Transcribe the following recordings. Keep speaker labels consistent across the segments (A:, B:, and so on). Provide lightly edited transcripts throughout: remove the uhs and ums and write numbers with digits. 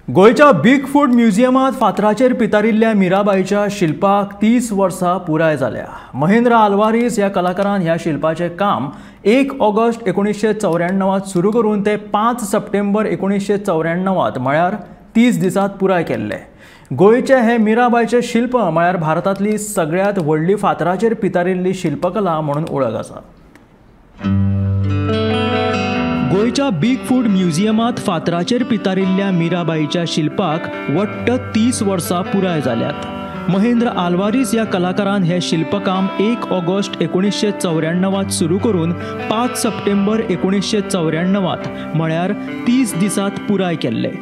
A: गोंयच्या big foot म्युझियमांत फातराचेर पितारिल्ल्या मीराबाईच्या शिल्पाक 30 वर्सां पुराय जाल्या. महेंद्र आल्वारीस ह्या कलाकारान ह्या शिल्पाचें काम 1 ऑगस्ट 1994 सुरू करून ते 5 सप्टेंबर 1994 म्हळ्यार 30 दिसांत पुराय केल्लें. गोंयचें हें मीराबाईचें शिल्प म्हळ्यार भारतांतली सगळ्यांत व्हडली फातराचेर पितारिल्ली शिल्पकला म्हणून वळख आसा. गोंयच्या बिग फूट म्युझियमांत फातराचेर पितारिल्ल्या मीराबाईच्या शिल्पाक वट्ट 30 वर्सां पुराय जाल्यात. महेंद्र आल्वारीस ह्या कलाकारान हें शिल्पकाम 1 ऑगस्ट 1994 सुरू करून 5 सप्टेंबर 1994 म्हळ्यार 30 दिसांत पुराय केल्लें.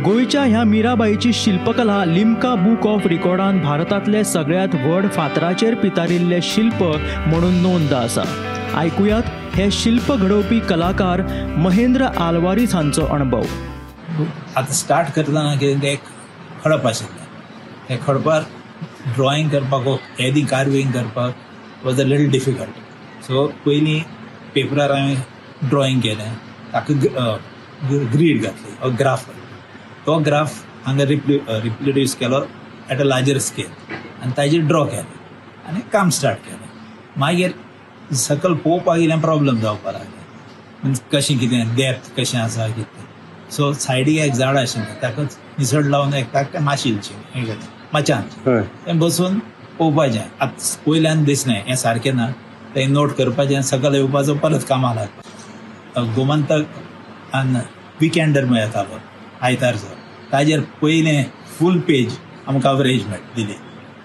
A: गोंयच्या ह्या मीराबाईची शिल्पकला लिम्का बूक ऑफ रिकॉर्डान भारतांतले सगळ्यांत व्हड फातराचेर पितारिल्लें शिल्प म्हणून नोंद आसा. आयकुयात हे शिल्प घडोवपी कलाकार महेंद्र आल्वारीस हांचो अणभव.
B: आतां स्टार्ट करतना कितें एक खडप आशिल्लें, त्या खडपार ड्रॉइंग करपाक येदी कार्विंग करपाक was a little difficult. So पयलीं पेपरार हांवें ड्रॉइंग केलें, ताका ग्रीड घातली, ग्राफ घातलो, तो ग्राफ हांगा रिप्रोड्यूस केलो एट अ लार्जर स्केल आनी ताजेर ड्रॉ केलें आनी काम स्टार्ट केलें. मागीर सकल पळोवपाक गेल्यार प्रॉब्लम जावपाक लागलें, मिन्स कशें कितें डेप्थ कशें आसा कितें. सो सायडीक एक झाड आशिल्लें ताका निसण लावन एक ताका माशिलचें माचान तें बसून पळोवपाचें. आतां वयल्यान दिसलें हें सारकें ना, तें नोट करपाचें, सकल येवपाचो परत कामां लागपाचें. गोमंतक आनी विकेंडर येतालो आयतारचो, ताजेर पयलें फूल पेज आमकां कवरेज दिली.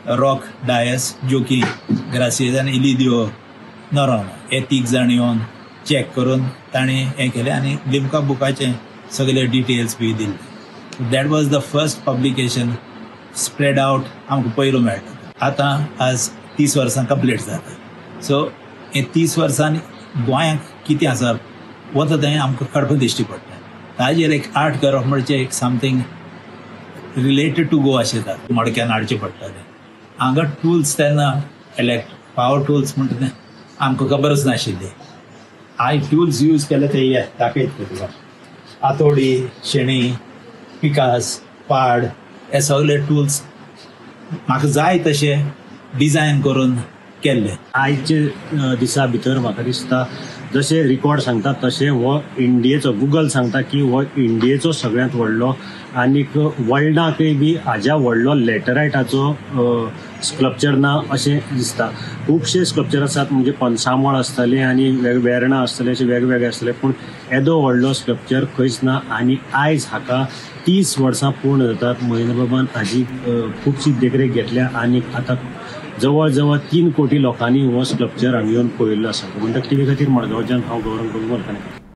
B: रॉक डायस, जोकी ग्रासियस आनी इलिदियो नोरोन्हा हे 3 जाण येवन चॅक करून ताणें हें केलें आनी लिम्का बुकाचें सगळे डिटेल्स बी दिल्ले. That was the first publication spread out आमकां पयलो मेळटा. आतां आज 30 वर्सां कंप्लीट जाता. सो हे 30 वर्सांनी गोंयांक कितें आसा वता तें आमकां खडप दिश्टी पडटा. ताजेर एक आर्ट करप म्हणजे एक समथींग रिलेटेड टू गोवा अशें जाता. मडक्यान हाडचें पडटालें हांगा टुल्स, तेन्ना पावर टुल्स म्हणटा तें आमकां खबरच नाशिल्ली. हांवें टुल्स यूज केले ते हे दाखयत तुका, आतोडी, शेणी, पिकास, पाड, हे सगळे टुल्स म्हाका जाय तशे डिजायन करून केल्ले.
C: आयचे दिसा भितर म्हाका दिसता जशें रिकॉर्ड सांगता तशें हो इंडियेचो, गुगल सांगता की हो इंडियेचो सगळ्यांत व्हडलो आनीक वर्ल्डाकय बी हाज्या व्हडलो लॅटरायटाचो स्कल्पचर ना अशें दिसता. खुबशे स्कल्पचर आसात, म्हणजे पंचामळ आसतले आनी वेर्णा आसतले, अशे वेगवेगळे आसतले, पूण येदो व्हडलो स्कल्पचर खंयच ना. आनी आयज हाका 30 वर्सां पूर्ण जातात. महेंद्र बाबान हाजी खुबशी देखरेख घेतल्या आनी आतां जवळ जवळ 3 कोटी लोकांनी हो स्कल्पचर हांगा येवन पळयल्लो आसा. गोमंतक टीव्ही खातीर मडगांवच्यान हांव गौरव प्रभू.